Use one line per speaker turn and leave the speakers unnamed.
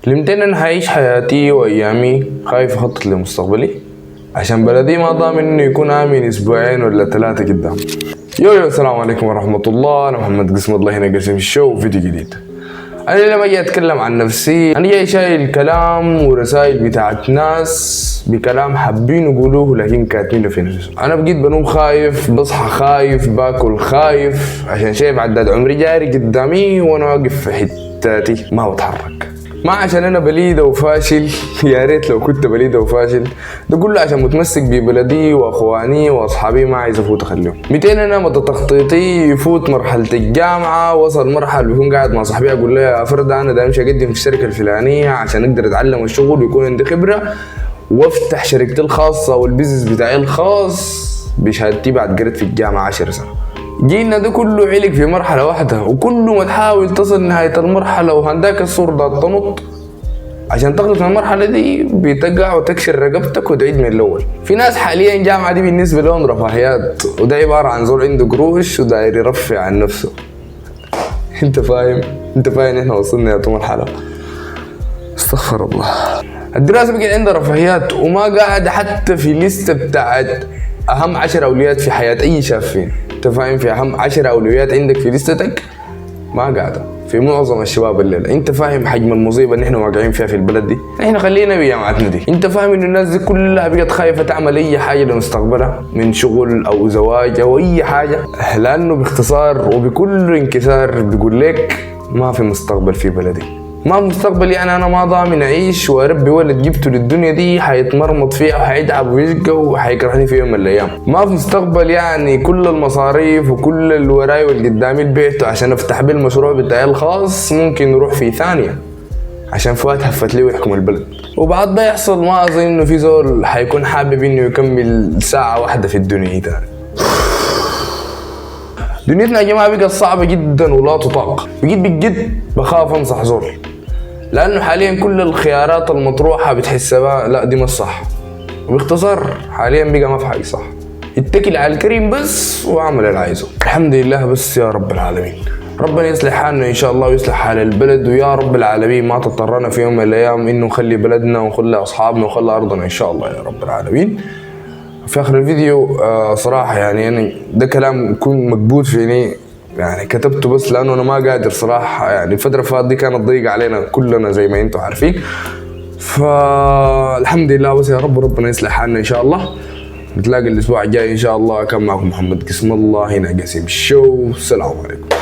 لمتين انا هعيش حياتي وايامي خايف اخطط لمستقبلي؟ عشان بلدي ما ضامن انه يكون امن اسبوعين ولا 3 قدام. yo yo، السلام عليكم ورحمة الله، انا محمد قسم الله، هنا قسم الشو، فيديو جديد. انا لما اجي اتكلم عن نفسي، انا جاي شايل كلام ورسائل بتاعت ناس بكلام حابين يقولوه لكن كاتمينه في نفسهم. انا بقيت بنوم خايف، بصحى خايف، باكل خايف، عشان شايف عداد عمري جاري قدامي وانا واقف في حتاتي ما بتحرك. ما عشان انا بليدة وفاشل، يا ريت لو كنت بليدة وفاشل، ده كله عشان متمسك ببلدي واخواني واصحابي، ما عايز افوت اخليهم. 200 انا مدى تخطيطي يفوت مرحلة الجامعة، وصل مرحلة بيكون قاعد مع صاحبي اقول له يا فرد انا ده امشي اقدم في الشركة الفلانية عشان اقدر اتعلم الشغل ويكون عندي خبرة وافتح شركتي الخاصة وال business بتاعي الخاص بشهادتي بعد قريت في الجامعة 10 سنة. جينا ده كله علق في مرحلة واحدة، وكل ما تحاول تصل نهاية المرحلة وهنداك الصور ده تنط عشان تخلص من المرحلة دي بتقع وتكسر رقبتك وتعيد من الأول. في ناس حاليا جامعة دي بالنسبة لهم رفاهيات، وده عبارة عن زول عنده قروش وداير يرفع عن نفسه. انت فاهم؟ انت فاهم احنا وصلنا يا مرحلة؟ استغفر الله. الدراسة بقت عندها رفاهيات وما قاعدة حتى في لستة بتاعت أهم 10 أولويات في حياة أي شاب فينا. انت فاهم؟ في أهم 10 أولويات عندك في لستتك ما قاعدة في معظم الشباب الليلة. انت فاهم حجم المصيبة اللي احنا واقعين فيها في البلد دي؟ احنا خلينا بجامعتنا دي. انت فاهم انه الناس دي كلها بقت خايفة تعمل اي حاجة لمستقبلها من شغل او زواج او اي حاجة، لانه باختصار وبكل انكسار بيقول لك ما في مستقبل في بلدي، ما مستقبل. يعني انا ما ضامن اعيش واربي ولد جبته للدنيا دي حيتمرمط فيها وحيتعب ويشقى وحيكرهني في يوم من الايام. ما في مستقبل، يعني كل المصاريف وكل اللي وراي واللي قدامي اللي بعته عشان افتح بيه المشروع بتاعي الخاص ممكن يروح في ثانية عشان فؤاد هفت لي ويحكم البلد. وبعد ده يحصل ما اظن انه في زول حيكون حابب انه يكمل ساعة واحدة في الدنيا دي تاني. دنيتنا يا جماعة بقت صعبة جدا ولا تطاق. بقيت بجد بخاف انصح زول، لانه حاليا كل الخيارات المطروحة بتحسها لا دي ما الصح. وباختصار حاليا بقى ما في حاجة صح، اتكل على الكريم بس واعمل اللي عايزه. الحمد لله بس يا رب العالمين، ربنا يصلح حالنا ان شاء الله ويصلح حال البلد، ويا رب العالمين ما تضطرنا في يوم من الايام انه نخلي بلدنا ونخلي اصحابنا ونخلي ارضنا ان شاء الله يا رب العالمين. في اخر الفيديو صراحة يعني انا ده كلام يكون مكبوت فيني، يعني كتبته بس لانه انا ما قادر صراحة، يعني الفترة اللي فاتت دي كانت ضيقه علينا كلنا زي ما انتم عارفين. فالحمد لله بس يا رب ربنا يصلح حالنا ان شاء الله. نتلاقى الاسبوع الجاي ان شاء الله. كان معكم محمد قسم الله هنا قسم الشو. السلام عليكم.